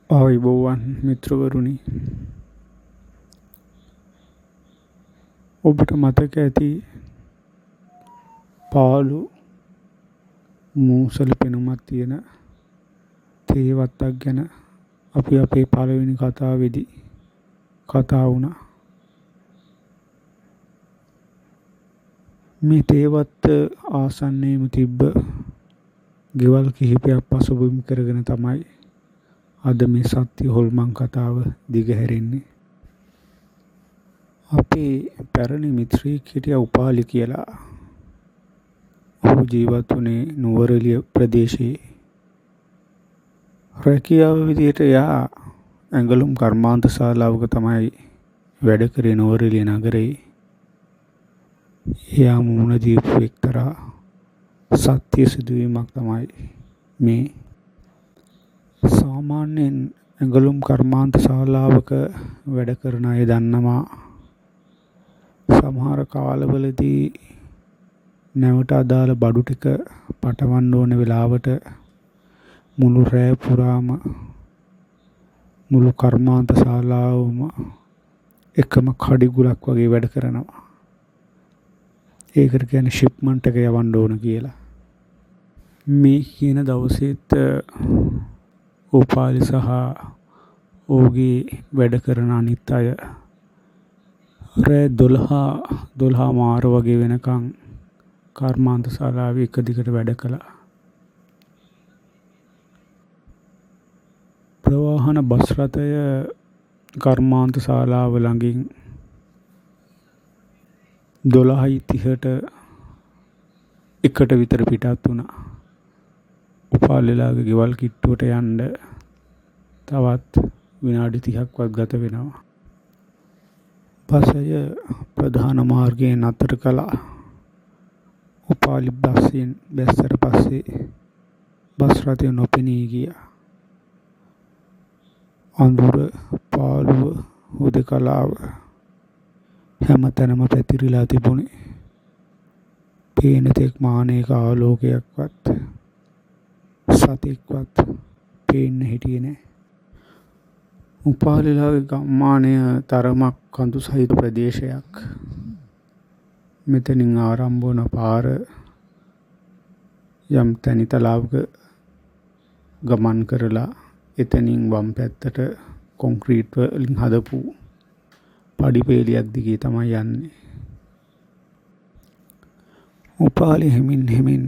ආයුබෝවන් මිත්‍රවරුනි, ඔබට මතක ඇති පාළු මූසල පෙනුමක් තියෙන තේ වත්තක් ගැන අපි අපේ පළවෙනි කතාවේදී කතා වුණා. මේ තේ වත්ත ආසන්නයේම තිබ්බ ගෙවල් කිහිපයක් පසුබිම් කරගෙන තමයි අද මේ සත්‍ය හොල්මන් කතාව දිගහැරෙන්නේ. අපේ පැරණි මිත්‍රයෙක් හිටියා උපාලි කියලා. ඔහු ජීවත් වුණේ නුවරඑළිය ප්‍රදේශයේ. රැකියාව විදිහට එයා ඇඟලුම් කර්මාන්ත ශාලාවක තමයි වැඩ කරේ නුවරඑළිය නගරේ. එයා මුහුණ දීපු එක්තරා සත්‍ය සිදුවීමක් තමයි මේ. සාමාන්‍යයෙන් ඇඟලුම් කර්මාන්ත ශාලාවක වැඩ කරන අය දන්නවා සමහර කාලවලදී නැවට අදාළ බඩු ටික පටවන්න ඕන වෙලාවට මුළු රෑ පුරාම මුළු කර්මාන්ත ශාලාවම එකම කඩිගුලක් වගේ වැඩ කරනවා. ඒකට කියන්නේ ෂිප්මන්ට් එක යවන්න ඕන කියලා. මේ කියන දවසේත් උපාලි සහ ඔහුගේ වැඩ කරන අනිත් අය රෑ 12:15 වගේ වෙනකන් කර්මාන්ත ශාලාවේ එක දිගට වැඩ කළා. ප්‍රවාහන බස් රථය කර්මාන්ත ශාලාව ළඟින් 12:30ට එකට විතර පිටත් වුණා. උපාලිලාගේ ගෙවල් කිට්ටුවට යන්න තවත් විනාඩි 30ක්වත් ගත වෙනවා. බසය ප්‍රධාන මාර්ගයෙන් නතර කළා. උපාලි බස්යෙන් බැස්සට පස්සේ බස් රථය නොපෙනී ගියා. අඳුර, පාළුව, හුදකලාව හැමතැනම පැතිරිලා තිබුණේ. පේන තෙක් මානයක ආලෝකයක්වත් සතෙක්වත් පේන්න හිටියේ නෑ. උපාලිලාගේ ගම්මානය තරමක් කඳු සහිත ප්‍රදේශයක්. මෙතනින් ආරම්භ වන පාර යම් තැනිතලාවක ගමන් කරලා එතනින් වම් පැත්තට කොන්ක්‍රීට් වලින් හදපු පඩි පේලියක් දිගේ තමයි යන්නේ. උපාලි හිමින් හිමින්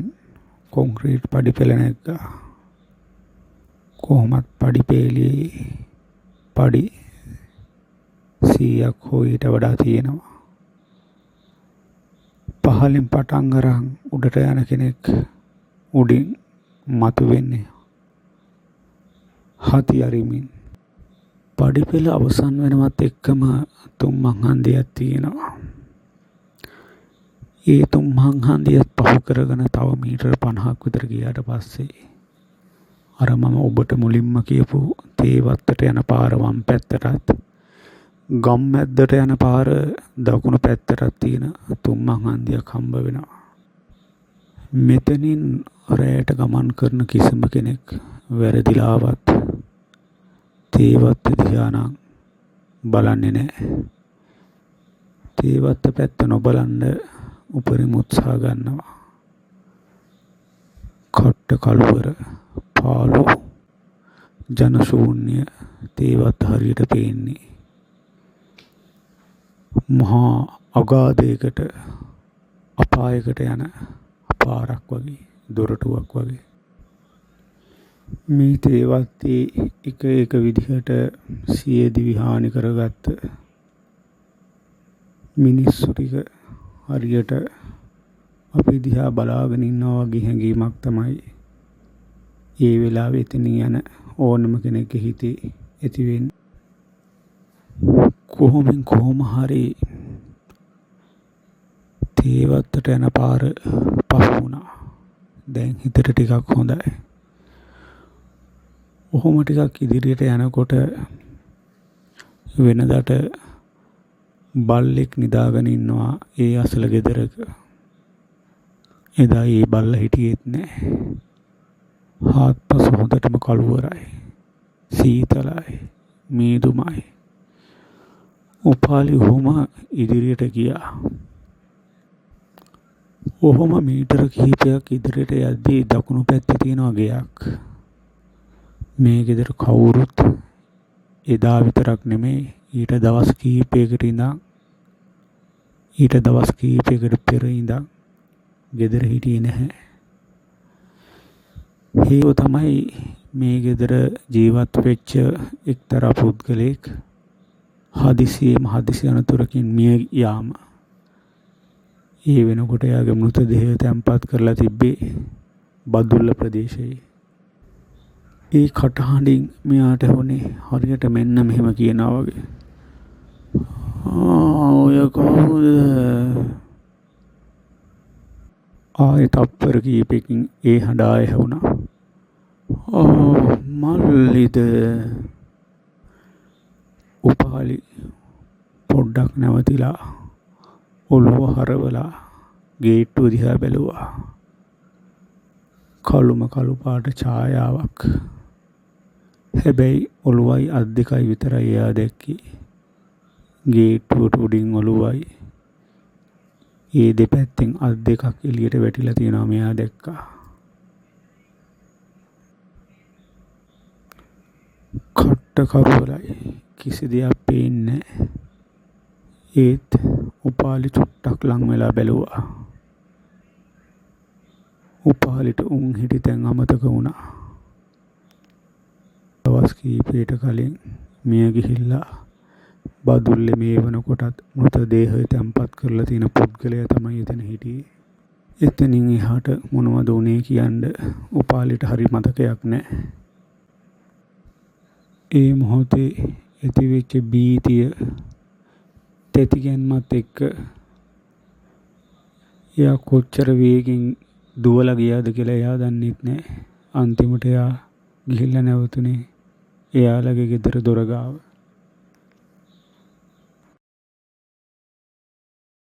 කොන්ක්‍රීට් පඩි පෙළ නැග්ගා. කොහොමත් පඩි පේලියේ පඩි 100ක් හෝ ඊට වඩා තියෙනවා. පහලින් පටන් අරන් උඩට යන කෙනෙක් උඩින් මතු වෙන්නේ හති අරිමින්. පඩි පෙළ අවසන් වෙනවත් එක්කම තුම්මන් හන්දියක් තියෙනවා. ඒ තුම්මන් හන්දියත් පහු කරගෙන තව මීටර 50ක් විතර ගියාට පස්සේ අර මම ඔබට මුලින්ම කියපු තේ වත්තට යන පාර වම් පැත්තටත් ගම් මැද්දට යන පාර දකුණු පැත්තටත් තියෙන තුම්මන් හන්දියක් හම්බ වෙනවා. මෙතනින් රැයට ගමන් කරන කිසිම කෙනෙක් වැරදිලාවත් තේ වත්ත දිහා නම් බලන්නේ නෑ. තේ වත්ත පැත්ත නොබලන්න උපරිම උත්සාහ ගන්නවා. කට්ට කළුවර, පාළු, ජන ශූන්‍ය තේ වත්ත හරියට පේන්නේ මහා අගාධයකට, අපායකට යන පාරක් වගේ, දොරටුවක් වගේ. මේ තේ වත්තේ එක එක විදිහට සියදිවි හානි කරගත්ත මිනිස්සු ටික හරියට අපි දිහා බලාගෙන ඉන්නවා වගේ හැඟීමක් තමයි ඒ වෙලාවේ එතනින් යන ඕනම කෙනෙක්ගේ හිතේ ඇති වෙන්නේ. කොහොමින් කොහොම හරි තේ වත්තට යන පාර පහු වුණා. දැන් හිතට ටිකක් හොඳයි. ඔහොම ටිකක් ඉදිරියට යනකොට වෙනදට බල්ලෙක් නිදාගෙන ඉන්නවා ඒ අසල ගෙදරක. එදා ඒ බල්ලා හිටියෙත් නෑ. හාත්පස හොඳටම කළුවරයි. සීතලයි, මීදුමයි. උපාලි ඔහොම ඉදිරියට ගියා. ඔහොම මීටර කිහිපයක් ඉදිරියට යද්දී දකුණු පැත්තේ තියෙනවා ගෙයක්. මේ ගෙදර කවුරුත් එදා විතරක් නෙමෙයි, ඊට දවස් කිහිපයකට ඉඳන් ඊට දවස් කිහිපයකට පෙර ඉඳන් ගෙදර හිටියේ නැහැ. හේතුව තමයි මේ ගෙදර ජීවත් වෙච්ච එක්තරා පුද්ගලයෙක් හදිසියෙම හදිසි අනතුරකින් මිය යාම. ඒ වෙනකොට එයාගේ මෘතදේහය තැන්පත් කරලා තිබ්බේ බදුල්ල ප්‍රදේශයේ. ඒ කටහඬින් මෙයාට ඇහුනේ හරියට මෙන්න මෙහෙම කියනවා වගේ. ඔය කවුද? ආයෙ තප්පර කීපයකින් ඒ හඬ ආයෙ ඇහුණා. මල්ලිද? උපාලි පොඩ්ඩක් නැවතිලා ඔළුව හරවලා ගේට්ටුව දිහා බැලුවා. කළුම කළු පාට ඡායාවක්. හැබැයි ඔළුවයි අත් දෙකයි විතරයි එයා දැක්කේ. ගේට්ටුවට උඩින් ඔළුවයි ඒ දෙපැත්තෙන් අත් දෙකක් එළියට වැටිලා තියෙනවා මෙයා දැක්කා. කට්ට කරුවලයි, කිසි දෙයක් පේන්නේ නෑ. ඒත් උපාලි චුට්ටක් ලං වෙලා බැලුවා. උපාලිට උන් හිටි තැන් අමතක වුණා. දවස් කීපයකට කලින් මිය ගිහිල්ලා බදුල්ලේ මේ වෙනකොටත් මෘතදේහය තැන්පත් කරලා තියෙන පුද්ගලයා තමයි එතන හිටියේ. එතනින් එහාට මොනවද වුනේ කියන්න උපාලිට හරි මතකයක් නෑ. ඒ මොහොතේ ඇතිවෙච්ච භීතිය තැතිගැන්මත් එක්ක එයා කොච්චර වේගෙන් දුවලා ගියාද කියලා එයා දන්නෙත් නෑ. අන්තිමට එයා ගිහිල්ලා නැවතුනේ එයාලගේ ගෙදර දොර ගාව.